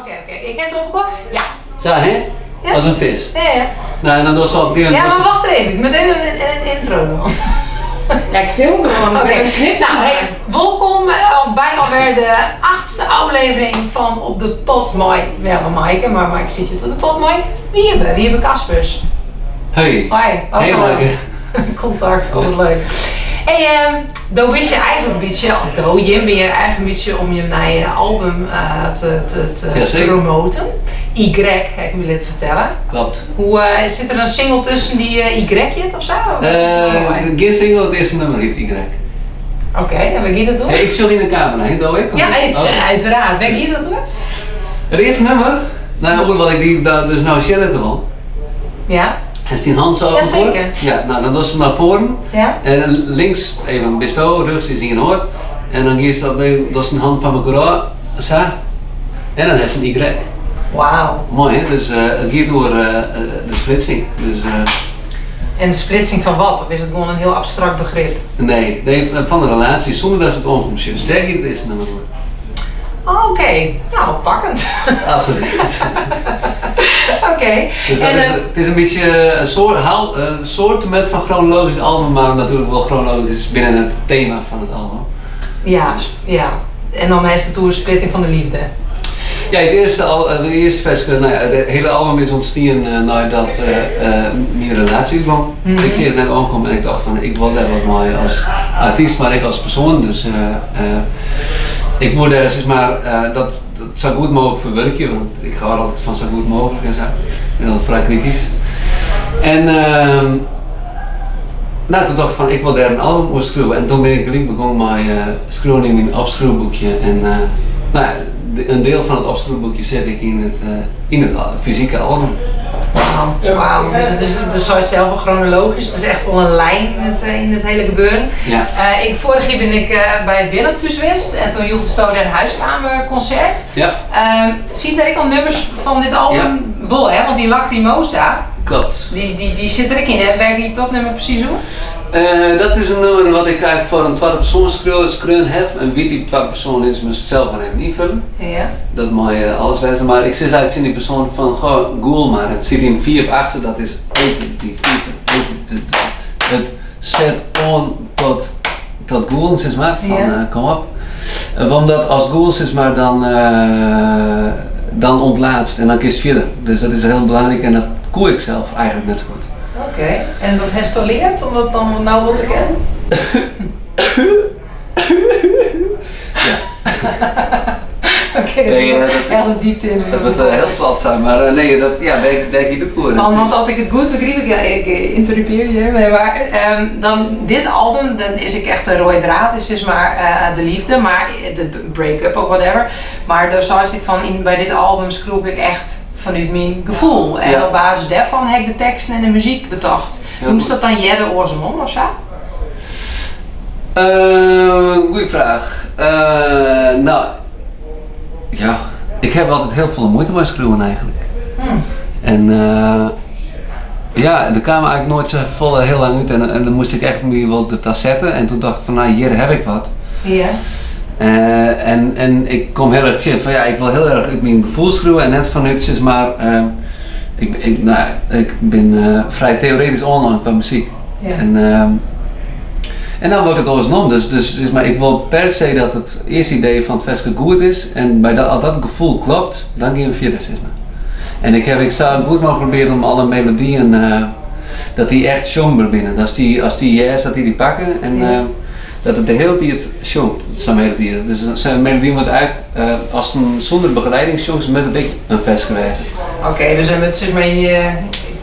Oké, oké. Ik ha se op elkoar. Ja. Sa, hè? Ja. As in fisk. Ja, ja. Nou, en dan dochst op een gegeven Ja, moment... maar wacht even. Ik moet even een intro doen. Ja, ik film gewoon. Oké. Ik knip Nou, hey, welkom bij alweer de achtste aflevering van Op de Pod mei, ja, mei Maaike, maar Maaike zit hier op de pod mei Wiebe, Wiebe Kaspers. Hey. Hoi. Ook Hey al Maaike. Contact, altijd leuk. Hey, do bist je eigenlijk een beetje, of do, jim ben je eigenlijk een beetje om je nije album te Jazeker. promoten. Y, heb ik me laten vertellen. Klopt. Hoe, zit er een single tussen die Y heet of zo? Geen single, het eerste nummer heet Y. Oké, en waar gaat het om? Hey, ik zit in de kamer, hè, doe ik? Ja, het is Oh. uiteraard. Waar gaat het om? Het eerste nummer? Nou, ook wat ik die daar dus nou shit wel. Ja. Is die hand zo Ja, op elkaar? zeker. Ja, nou dan doe ze naar voren. Ja. En links even bisto, rechts is in hoor. En dan geeft dat bij, dat is een hand van elkaar. Zo. En dan is het een Y. Wauw. Mooi hè, dus het gaat over de splitsing. Dus, En de splitsing van wat? Of is het gewoon een heel abstract begrip? Nee, nee, van de relatie zonder dat ze het ongoed is. Daar gaat het eerste nummer over. Oh, oké. Nou, pakkend. Absoluut. Oké. Dus dat En, is, het is een beetje een soort, haal, een soort met van chronologisch album, maar natuurlijk wel chronologisch binnen het thema van het album. Ja, ja. En dan is het de splitting van de liefde. Ja, het eerste, al, de eerste vers, nou ja, het hele album is ontstaan nadat mijn relatie kwam. Ik zie het net aankomen en ik dacht van, ik wil daar wat mee als artiest, maar ik als persoon. Dus ik word daar, zeg maar, dat zo goed mogelijk verwerken, want ik hou altijd van zo goed mogelijk en zo. Ik ben altijd vrij kritisch. En nou, toen dacht ik van, ik wil daar een album over schrijven. En toen ben ik gelijk begonnen met schrijven in mijn opschrijfboekje. En nou ja, een deel van het opschrijfboekje zet ik in het fysieke album. Wauw, wauw. Dus het is, dus zoals zelf wel chronologisch, het is echt wel een lijn in het hele gebeuren. Ja. Vorig jaar ben ik bij Willem thuis geweest en toen hield Stone een huiskamerconcert. Ja. Zie je daar ik al nummers van dit album? Ja. Wel, hè? Want die Lacrimosa, Klopt. die zit er ook in, hè? Werk je dat nummer precies hoe? Dat is een nummer wat ik eigenlijk voor een tweede persoon schreeuwen heb. En wie die tweede persoon is, moet zelf maar even invullen. Ja. Dat mag je alles wijzen. Maar ik zit eigenlijk in die persoon van, goh, google maar. Het zit in 4 of 8, dat is 1, 2, 3, 4, 1, 2, 3. Het zet on tot Google, zeg maar. Van, Ja. kom op. Omdat als Google, zeg maar, dan ontlaatst en dan kiest verder. Dus dat is heel belangrijk en dat koe ik zelf eigenlijk net zo goed. Oké, en dat herstelleert om dat dan nou wat te kennen? Ja. Oké, dat Nee, is dat heel de diepte in. Dat wordt heel plat zijn, maar nee, dat, ja, daar ik het voor. Want als ik het goed begreep, ik, ja, ik interrupeer je, nee, maar dan dit album, dan is ik echt een rode draad, is dus maar de liefde, maar de break-up of whatever. Maar daar zei ik van, bij dit album schroeg ik echt vanuit mijn gevoel. En Ja. op basis daarvan heb ik de teksten en de muziek bedacht. Heel Hoe is goed. dat dan jelle oorzaam om of zo? Goeie vraag. Nou, ja, ik heb altijd heel veel moeite met schreeuwen eigenlijk. En ja, er kwam eigenlijk nooit zo vol heel lang uit en dan moest ik echt me wel de tas zetten en toen dacht ik van, nou, hier heb ik wat. Ja. En ik kom heel erg zin van, ja, ik wil heel erg uit mijn gevoel schreeuwen en net vanuit, zeg maar, ik, ik, nou, ik ben vrij theoretisch online qua muziek. Ja. En dan wordt het alsnog, dus zeg maar, ik wil per se dat het eerste idee van het versje goed is en bij dat, als dat gevoel klopt, dan gaan we verder, zeg maar. En ik zou goed mogen proberen om alle melodieën, dat die echt zongbaar binnen. Dat als die yes, dat die die pakken en, Ja. dat het de hele tijd zongt, zijn melodie. Dus zijn melodie moet eigenlijk, als het zonder begeleiding zongt, moet het ook een vers geweest. Oké, dus hij moet zeg maar in je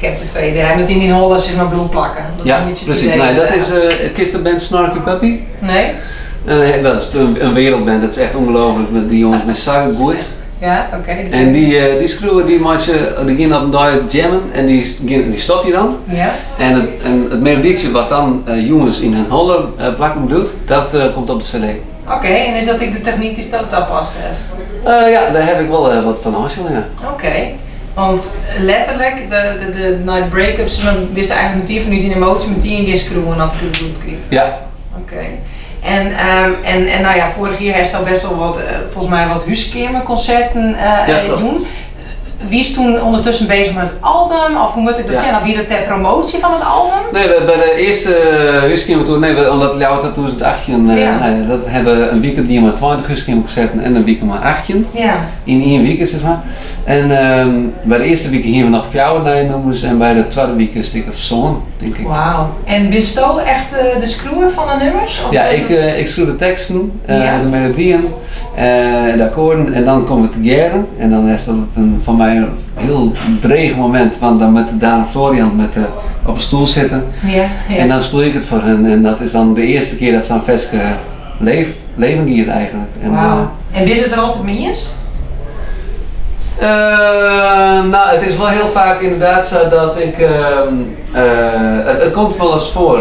captivate, hij moet in die holle zeg maar bloed plakken. Dat is Ja, een beetje het precies. idee Nee, dat is, inderdaad. kist de band Snarky Puppy? Nee. Dat is een wereldband, dat is echt ongelooflijk. Met die jongens met zo goed. Ja, oké. En die schroeven, die maak je, die gaan op een dag jammen en die stop je dan. Ja. En het melodietje wat dan jongens in hun holle plakken doet, dat komt op de cd. Oké, en is dat ook de techniek die dat toepast? Ja, daar heb ik wel wat van afgezien, ja. Oké, want letterlijk, de night breakups, dan wist eigenlijk meteen vanuit die emotie meteen die schroeven had ik het goed begrepen. Ja. Oké. En, en nou ja, foarich jier hast al bêst wol wat, folgens my wat húskeamerkonserten jûn. Wiest toen ûndertusken beuzich mei it album of hoe moat ik dat sjen? Of wie dat ter promoasje fan it album? Nee, by de earste húskeamertoer, nee, omdat Ljouwert 2018, nee, dat ha we in wike dien mei 20 húskeamerkonserten en in wike mei 18. Yn ien wike, sis mar. En by de earste wike hiene we noch fjouwer nije nûmers en by de twadde wike in stik of sân, tink ik. Wauw. En bisto echt de skriuwer fan de nûmers? Ja, ik skriuw de teksten, de melodyen, de akkoarden en dan komme we tegearre. En dan is dat in, foar my in hiel dreech momint, want dan moatte Daan en Florian met op 'e stoel sitte. En dan spylje ik it foar hun en dat is dan de earste kear dat sa'n ferske leeft, leven giet eigentlik. En, Wauw. En binne se it der altyd mei iens? No, it is wol hiel faak ynderdaad sa dat ik. It komt wolris foar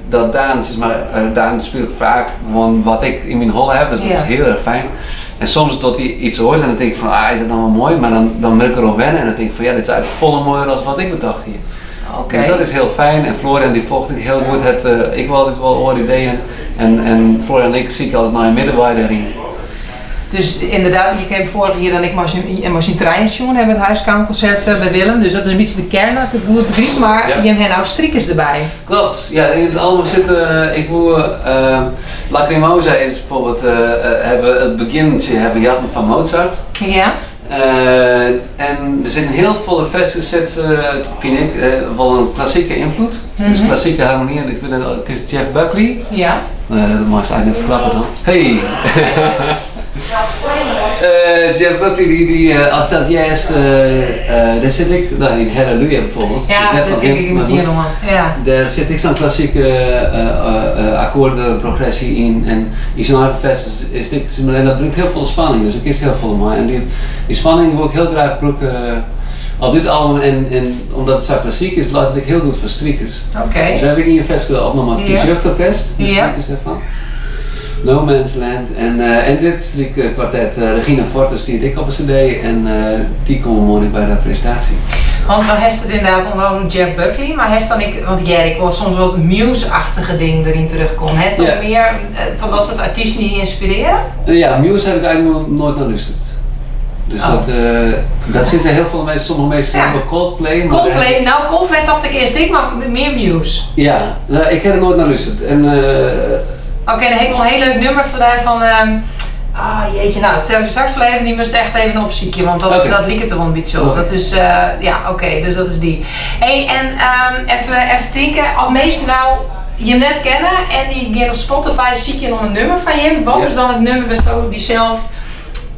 dat Daan, sis mar, Daan spilet faak gewoan wat ik yn myn holle ha, dus dat is hiel erch fijn. En soms docht hy yts oars en dan tink ik fan, ah, is dat no wol moai? Mar dan moat ik deroan wenne en dan tink ik fan, ja, dit is eigentlik folle moaier as wat ik betocht hie. Dus dat is hiel fijn en Florian dy folget ek hiel goed, hat ek wol altyd wol oare ideeën en Florian en ik sykje altyd nei in middenwei dêryn. Dus ynderdaad, ik ha foarich jier dan ek mei syn trijen sjoen ha it húskeamerkonsert by Willem, dus dat is in bytsje de kearn as ik it goed begryp, mar jim ha no strikers derby. Kloppet, ja, yn it album sitte, ik woe, Lacrimosa is bijvoorbeeld, ha we it begjintsje ha we jatten fan Mozart. En der sit hiel folle ferskes sit, fyn ik, wol in klassike ynfloed. Dus klassike harmonyen, ik wit net, kenst Jeff Buckley? Ja. No ja, dat meist eigentlik net ferklappe dan. Hey! Jeff Buckley, dy, dy, ast dat hearst, dêr sit ek, no, yn Hallelujah bijvoorbeeld. Ja, net dat fan tink him, ik mar metien goed. oan. Ja. Dêr sit ek sa'n klassike akkoardeprogresje yn en yn syn eigen ferskes is it ek, en dat bringt hiel folle spanning, dus dêr kinst hiel folle mei. En dy spanning woe ik hiel graach brûke op dit album en, en omdat it sa klassyk is, leit it ek hiel goed foar strikers. Dus we hawwe ek ien ferske opnommen mei it Fries Jeugdorkest, de strikers dêrfan. No Man's Land. En, en dit strykkwartet Regina Forte stiet ek op 'e CD en dy komme moarn ek by de presintaasje. Want dan hast it ynderdaad ûnder oaren Jeff Buckley, mar hast dan ek, want ik hear ek wol soms wat Muse-achtige dingen deryn terugkomme. Hast dan mear fan dat soart artysten dy't dy ynspirearje? Ja, Muse ha ik eigentlik noait nei lústerd. Dus dat, dat sizze hiel folle minsken, sommige minsken sizze wol Coldplay. Mar Coldplay, no Coldplay tocht ik earst ek, mar mear Muse. Ja, no, ik ha der noait nei lústerd. En, Oké, dan ha ik noch in hiel leuk nûmer foar dy fan, ah jeetje, no dat fertel ik dy straks wol even, dy moatst echt even opsykje, want dat, dat liket der wol in bytsje op. Dat is, ja, oké, dus dat is dy. Hey, en even, even tinke, as minsken no jim net kenne en dy gean op Spotify sykjen om in nûmer fan jim, wat is dan it nûmer wêr'tsto dysels,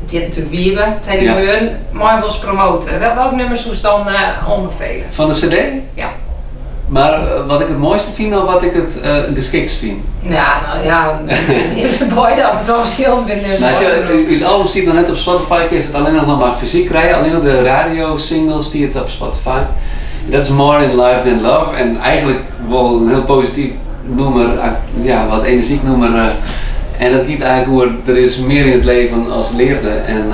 it hjit natuerlik Wiebe, it hiele gebeuren, mei wolst promote? Welk nûmer soest dan oanbefele? Fan de CD? Ja. Mar wat ik it moaiste fyn of wat ik it geskiktst fyn? Ja, no ja, nim se beide, of it al ferskillend binne. No, sjoch, ús album stiet noch net op Spotify, kinst it allinnich noch mar fysyk krije, allinnich de radiosingle stiet op Spotify. Dat is More in Life Than Love en eigentlik wol in hiel posityf nûmer, ja, wat enerzjyk nûmer. En dat giet eigentlik oer der is mear yn it leven as leafde en,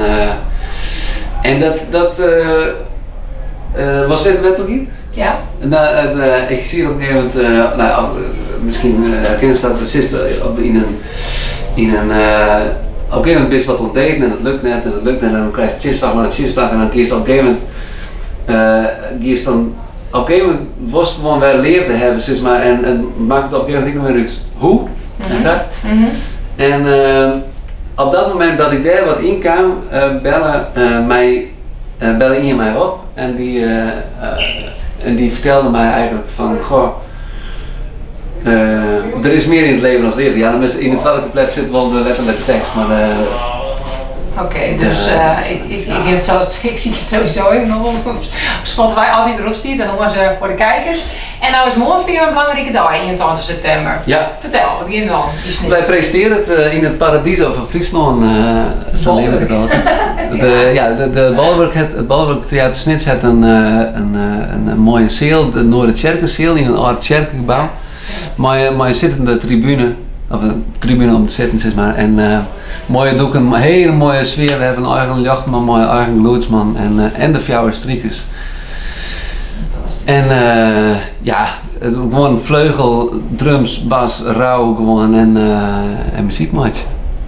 en dat, dat, wolst witte wêr't it oer giet? Ja. No, it, ik siet op in gegeven momint, no, miskien herkenst dat, do sitst op, yn in, yn in, op in gegeven momint bist wat oan it daten en it lukt net en it lukt net en dan krijst tsjinslach nei tsjinslach en dan giest op in gegeven momint, giest dan, op in gegeven momint wolst gewoan wer leafde hawwe sis mar en it makket op in gegeven momint ek net mear út hoe en sa. En op dat momint dat ik dêr wat yn kaam, belle my belle ien my op en dy, en dy fertelde my eigentlik fan goh, der is mear yn it leven as leafde. Ja, dan is yn it twadde kûplet sit wol de letterlike tekst, mar. Oké, dus ik, ik, ik sykje it sowieso even op op Spotify as hy derop stiet en oars foar de kijkers. En no is moarn foar jo in belangrike dei, 21 septimber. Ja. Fertel, wat gean je dwaan yn Snits? Wy presintearje it yn it Paradiso fan Fryslân, sa neam ik it altyd. De, ja, de Bolwurk hat, it Bolwurk Theater Snits hat in moaie seal, de Noardertsjerkeseal, yn in âld tsjerkegebou. Mei in sittende tribune, of in tribune om te sitten sis mar. En moaie doeken, hiele moaie sfear. We hawwe in eigen ljochtman mei eigen gelûdsman en de fjouwer strikers. En ja, gewoan fleugel, drums, bas, rau gewoan en, en muzyk meitsje.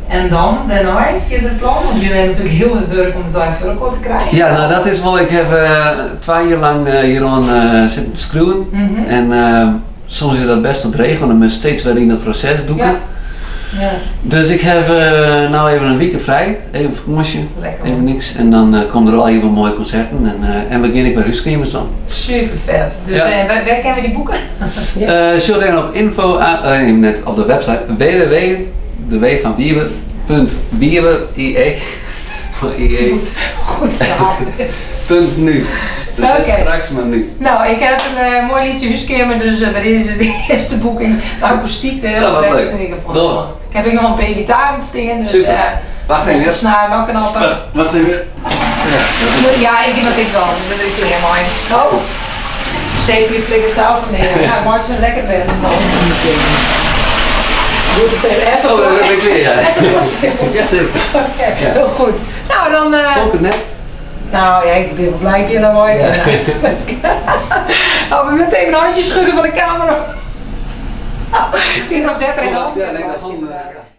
En dan, dêrnei, fierder plan? Want je ha natuerlik hiel wat wurk om it allegear foar elkoar te krijen. Ja, no dat is wol, ik ha twa jier lang hjiroan sitten te skriuwen. En soms is dat best wol dreech, want dan moatst steeds wer yn dat proses dûke. Ja. Ja. Dus ik ha no even in wike frij, even fakânsje, Lekker. Even niks. En dan komme der allegear wol moaie konserten en, en we gean ek wer húskeamers dwaan. Super fet. Dus Ja. Wêr kinne we dy boeke? Sjoch even op info, nee, net op de website www, de W fan Wiebe, punt Wiebe, IE, IE, Goed, goed verhaal. Punt nu. Dus net straks, mar nu. Nou, ik heb in moai lietsje húskeamer, dus by dizze de earste boeking, de akoestyk, de Ja, wat bêste leuk. in ieder geval. Door. Ik heb ek noch in pear gitaren stean, dus Super. Wacht even. De snaar wel knappen. Wacht, wacht even. Ja, Ja, ik gean dat ek dwaan, dus dêr bin ik klear mei. Oh, Zeker flikkert zelf van neer. Ja, meitsje mar lekker wer. Goed, is even Oh, dan ben ik klear, ja. Ja, zeker. Oké, Ja. heel goed. Nou, dan... Stond het net? Nou ja, ik ben wel blij dat je nou mooi. Oh, we moeten even een handje schudden van de camera. Ik denk dat beter in de hand. Ja, nee, dat is